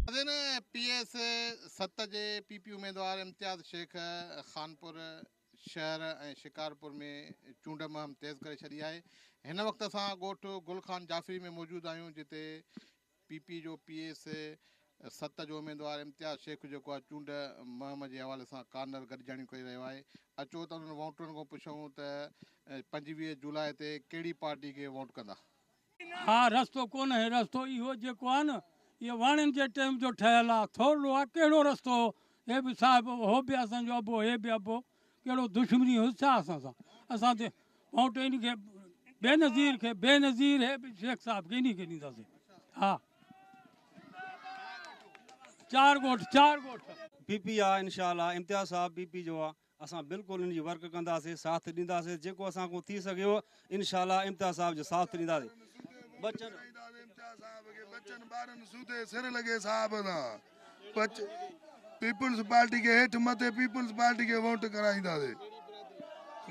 ناظرين P S 7 جي P P اميدوار امتياز شيخ خانپور شهر ۽ شڪارپور ۾ چونڊ مهم تيز ڪري ڇڏي آهي. هن وقت اسان ڳوٺ گل خان جعفري ۾ موجود آهيون جتي پي پي جو پي ايس 7 جو اميدوار امتياز شيخ جيڪو آهي چونڊ مهم جي حوالي سان ڪارنر گڏجاڻيون ڪري رهيو آهي. اچو ته انهن ووٽرن کان پڇون ته 25 جولاء تي ڪهڙي پارٽي کي ووٽ ڪندا. ها رستو ڪونهي، رستو اهو جيڪو آهي نه اهو واڻين جي ٽيم جو ٺهيل آهي، ٿورڙو آهي، ڪهڙو رستو هو، هي به صاحب هو به اسان جو ابو هي به ابو، ڪهڙو دشمني هيس ڇا اسان سان، اسان ته ووٽ ان کي بينظير کي بينظير هي به شيخ صاحب کي انهي کي ڏينداسين ها چار ڳوٺ چار ڳوٺ. پي پي آ انشاء الله امتياز صاحب پي پي جو آ اسان بلڪل ان جي ورڪ ڪنداسي ساٿ ڏينداسي جيڪو اسان کان ٿي سگهيو انشاء الله امتياز صاحب جو ساٿ ڏينداسي بچن امتياز صاحب کي بچن ٻارن سوڌي سر لڳي صاحب سان بچ پيپلز پارٽي کي هيٺ مٿي پيپلز پارٽي کي ووٽ ڪرائينداسي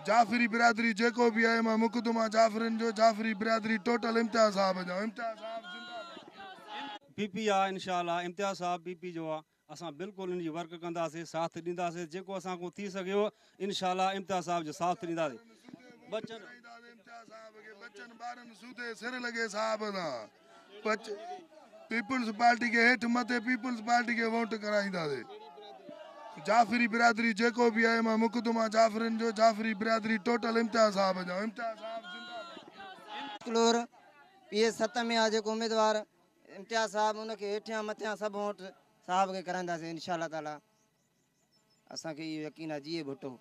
جعفري برادري جيڪو به آهي مان مقدمه جعفرين جو جعفري برادري ٽوٽل امتياز صاحب جا امتياز صاحب زنده باد. پي پي آ انشاء الله امتياز صاحب پي پي جو آ اسان بلڪل ان جي ورڪ ڪنداسي ساٿ ڏينداسي جيڪو اسان کان ٿي سگهيو انشاء الله امتياز صاحب جو ساٿ ڏينداسي بچن. امتياز صاحب کي بچن ٻارن سوڌي سر لڳي صاحب سان بچ پيپلز پارٽي کي هيٺ مٿي پيپلز پارٽي کي ووٽ ڪرائينداسي جعفري برادري جيڪو به آهي مان مقدمه جعفرين جو جعفري برادري ٽوٽل امتياز صاحب جا امتياز صاحب زنده باد. ڪلور پي ايس 7 ۾ آ جيڪو اميدوار امتياز صاحب ان کي هيٺيان مٿيان سڀ ووٽ صاحب کي ڪرائينداسين انشاء الله تعالي اسان کي اهو يقين آهي جيئي ڀٽو.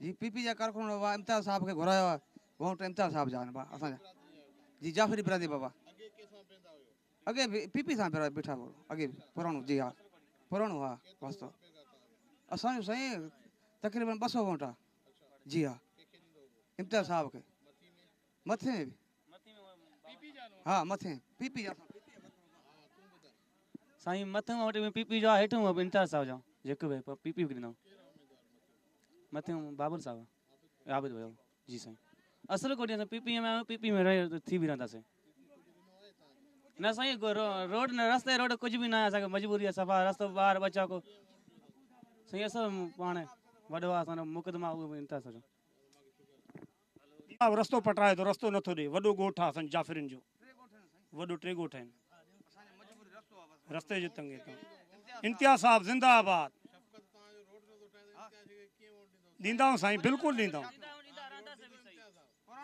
جي پي پي جا ڪارڪن بابا امتياز صاحب کي گهرايو آهي ووٽ امتياز صاحب جا آهن بابا اسان جا جي جعفري برادري بابا اڳي به پي پي سان بيٺا هو اڳي به پراڻو جي ها پراڻو ها واسطو اسان جو سائين تقريبن 200 ووٽ آهي جي ها امتياز صاحب کي مٿي ۾ به ها مٿي پي پي جا. سائين مٿيون ووٽ به پي پي جو آ هيٺيون به امتياز صاحب جو جيڪو به پي پي کي ڏيندو مٿيون بابر صاحب عابد ڀيو جي سائين اصل ڪو ڏيندا پي پي ۾ آيو پي پي ۾ رهي ٿي به رهنداسين نه سائين روڊ نه رستي روڊ ڪجهه به نه آهي اسان کي مجبوري آ صفا رستو ٻار ٻچا کو سائين اصل پاڻ وڏو آ اسان جو مقدمه اهو به امتياز صاحب جو. رستو پٽرائي ٿو رستو نٿو ڏي وڏو ڳوٺ آ اسان جعفرين جو وڏو ٽي ڳوٺ آهن رستي جو تنگي ٿو امتياز صاحب زنده آباد ڏيندا سائين بلڪل ڏيندا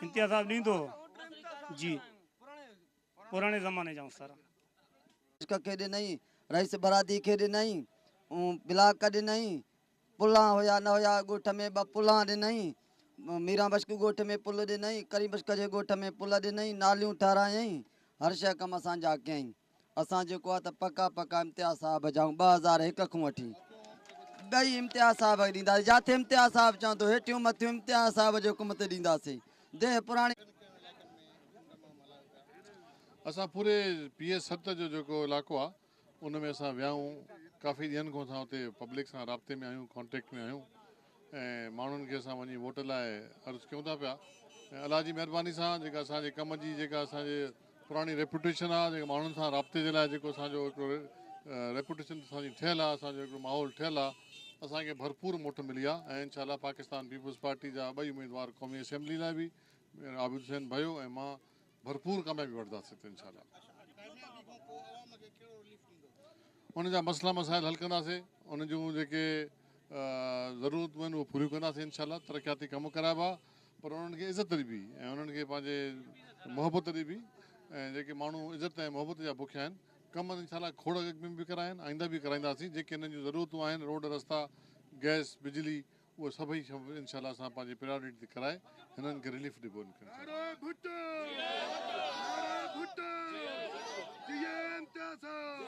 امتياز صاحب ڏيندو جي پراڻي زماني جا سر. عشق کي ڏنئي، رئيس برادي کي ڏنئي، بلاڪ ڏنئي، پلان هيا نه هيا ڳوٺ ۾ ٻه پلان ڏنئي، ميران بشڪ ڳوٺ ۾ پل ڏنئي، ڪريم بشڪ جي ڳوٺ ۾ پل ڏنئي، ناليون ٺهرايائين، هر شيء ڪم اسان جا ڪيائين. اسان جيڪو آهي ته پڪا پڪا امتياز صاحب جا آهيون، 2001 کان وٺي ٻئي امتياز صاحب کي ڏينداسين، جاٿي امتياز صاحب چوندو هيٺيون مٿيون امتياز صاحب جي حڪم تي ڏينداسين. ديهه پراڻي. اسان پوري پي ايس 7 جو جيڪو علائقو آ ان ۾ اسان ويا آهيون ڪافي ڏينهن کان اسان اتي پبلڪ سان رابطي ۾ آهيون ڪانٽيڪٽ ۾ آهيون ۽ ماڻهن کي اسان وڃي ووٽ لاء عرض ڪيون ٿا پيا ۽ الله جي مهرباني سان جيڪا اسان جي ڪم جي جيڪا اسان جي پراڻي ريپوٽيشن آ جيڪا ماڻهن سان رابطي جي لاء جيڪو اسان جو هڪڙو ريپوٽيشن اسان جي ٺهيل آ اسان جو هڪڙو ماحول ٺهيل آ اسان کي ڀرپور موٽ ملي آ ۽ انشاء الله پاڪستان پيپلز پارٽي جا ٻئي اميدوار قومي اسيمبلي لاء به عابد حسين ڀيو ۽ مان ڀرپور ڪاميابي وٺنداسين انشاء الله. ان جا مسئلا مسائل حل ڪنداسين ان جون جيڪي ضرورتون آهن اهي پوريون ڪنداسين انشاء الله ترقياتي ڪم ڪرائبا پر انهن کي عزت ڏبي ۽ انهن کي پنهنجي محبت ڏبي ۽ جيڪي ماڻهو عزت ۽ محبت جا بکيا آهن ڪم انشاء الله کوڙ اڳ ۾ به ڪرايا آهن آئنده به ڪرائينداسين جيڪي انهن جون ضرورتون آهن روڊ رستا گئس بجلي اهي سڀئي شيون انشاء الله اسان پنهنجي پريارٽي تي ڪرائي هنن کي رليف ڏبو انشاء الله. نعرو ڀٽو نعرو ڀٽو جيئي امتياز صاحب.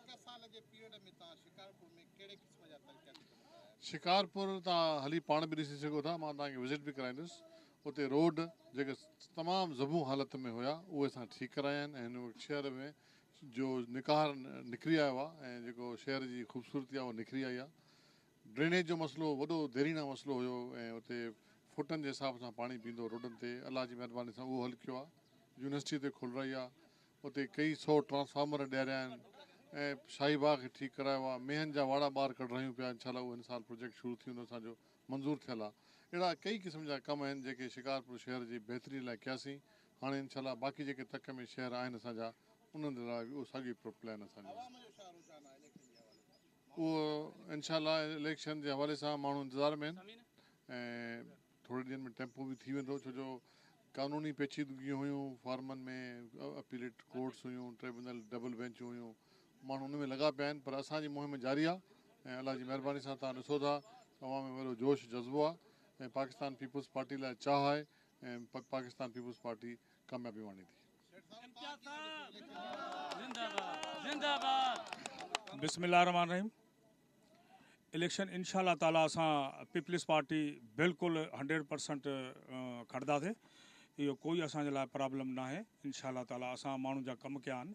هڪ سال جي پيريڊ ۾ توهان شڪارپور ۾ ڪهڙي قسم جا ترقياتي ڪم ڪرايا؟ شڪارپور توهان هلي پاڻ به ڏسي سگهو ٿا مان توهان کي وزٽ به ڪرائيندس اتي روڊ جيڪي تمام زبون حالت ۾ هيا اهي اسان ٺيڪ ڪرايا آهن ۽ هن وقت شهر ۾ جو نکار نکري آيو آهي ۽ جيڪو شهر جي خوبصورتي آهي اها نکري آئي آهي ڊرينيج جو مسئلو وڏو ديرينا مسئلو هيو ۽ اتي فوٽن جي حساب سان پاڻي بيهندو روڊن تي الله جي مهرباني سان اهو حل ڪيو آهي يونيورسٽي تي کولرائي آهي اتي ڪئي سئو ٽرانسفارمر ڏياريا آهن ۽ شاهي باغ کي ٺيڪ ڪرايو آهي. مينهن جا واڙا ٻاهر ڪڍرايون پيا انشاء الله اهو هن سال پروجيڪٽ شروع ٿي ويندو اسان جو منظور ٿيل آهي. اهڙا ڪئي قسم جا ڪم آهن جيڪي شڪارپور شهر جي بهتري لاء ڪياسين. هاڻي انشاء الله باقي جيڪي تڪ ۾ شهر آهن اسان جا انهن لاء به اهو ساڳيو پلان اسان جو اهو انشاء الله اليڪشن جي حوالي سان ماڻهو انتظار ۾ آهن ۽ ٿوري ڏينهن ۾ ٽيمپو به ٿي ويندو ڇو جو قانوني پيچيدگيون هيون فارمن ۾ اپيليٽ ڪورٽس هيون ٽريبونل ڊبل بينچون هيون ماڻهو ان ۾ لڳا پيا آهن پر اسان جي مهم جاري آهي ۽ الله جي مهرباني سان توهان ڏسو ٿا عوام ۾ وڏو جوش جذبو آهي ۽ پاڪستان پيپلز پارٽي لاء چاهه آهي ۽ پاڪستان پيپلز پارٽي ڪاميابي ماڻيندي. بسم الله الرحمٰن الرحيم اليڪشن انشاء الله تعالي اسان پيپلز پارٽي بلڪل 100% کٽنداسي اهو ڪوئي اسان جي لاء پرابلم ناهي انشاء الله تعالي اسان ماڻهن جا ڪم ڪيا آهن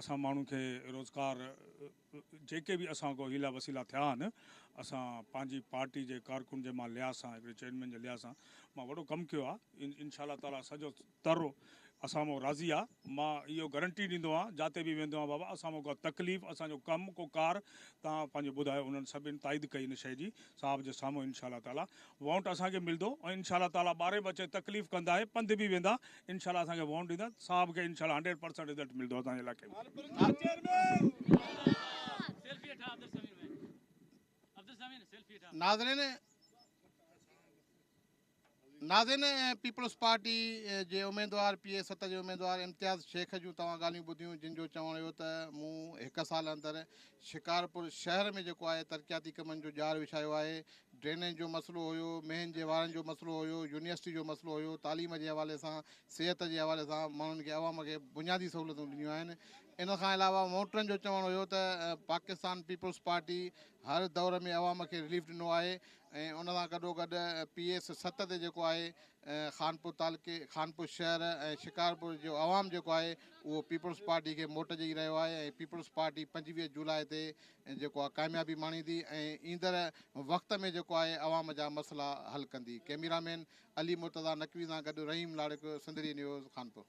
اسان ماڻهن کي روزگار جيڪي به اسان کان حيلا وسيلا ٿيا آهن اسان پنهنجي پارٽي جي ڪارڪن جي مان لحاظ سان هڪڙي چيئرمين جي لحاظ سان مان وڏو ڪم ڪيو آهي انشاء الله تعالي سڄو تر اسان مان راضي آ مان اهو گرنٽي ڏيندو آهيان جاتي به ويندو آهيان بابا اسان مان ڪا تڪليف اسان جو ڪم ڪو ڪار توهان پنهنجو ٻڌايو انهن سڀن تائيد ڪئي ان شئي جي صاحب جي سامهون انشاء الله تعالي وونٽ اسان کي ملدو ۽ انشاء الله تعالي ٻارهين بچي تڪليف ڪندا اهي پنڌ به ويندا انشاء الله اسان کي وونٽ ڏيندا صاحب کي انشاء الله 100% رزلٽ ملدو اسان جي علائقي ۾. ناظرين ناظرين پيپلز پارٽي جي اميدوار پي اي 7 جي اميدوار امتياز شيخ جون توهان ڳالهيون ٻڌيون جن جو چوڻ هيو ته مون هڪ سال اندر شڪارپور شهر ۾ جيڪو آهي ترقياتي ڪمن جو ڄار وڇايو آهي ڊرينيج جو مسئلو هيو مينهن جي وارن جو مسئلو هيو يونيورسٽي جو مسئلو هيو تعليم جي حوالي سان صحت جي حوالي سان ماڻهن کي عوام کي بنيادي سهولتون ڏنيون آهن ان کان علاوه ووٽرن جو چوڻ هيو ته پاڪستان پيپلز پارٽي هر دور ۾ عوام کي رليف ڏنو آهي ۽ ان سان گڏوگڏ پي ايس 7 تي جيڪو آهي خانپور تعلقي خانپور شهر ۽ شڪارپور جو عوام جيڪو آهي اهو پيپلز پارٽي کي موٽ ڏئي رهيو آهي ۽ پيپلز پارٽي 25 جولاء تي جيڪو آهي ڪاميابي ماڻيندي ۽ ايندڙ وقت ۾ جيڪو آهي عوام جا مسئلا حل ڪندي. ڪئميرا مين علي مرتضيٰ نقوي سان گڏ رحيم لاڙڪ، سنڌڙي نيوز، خانپور.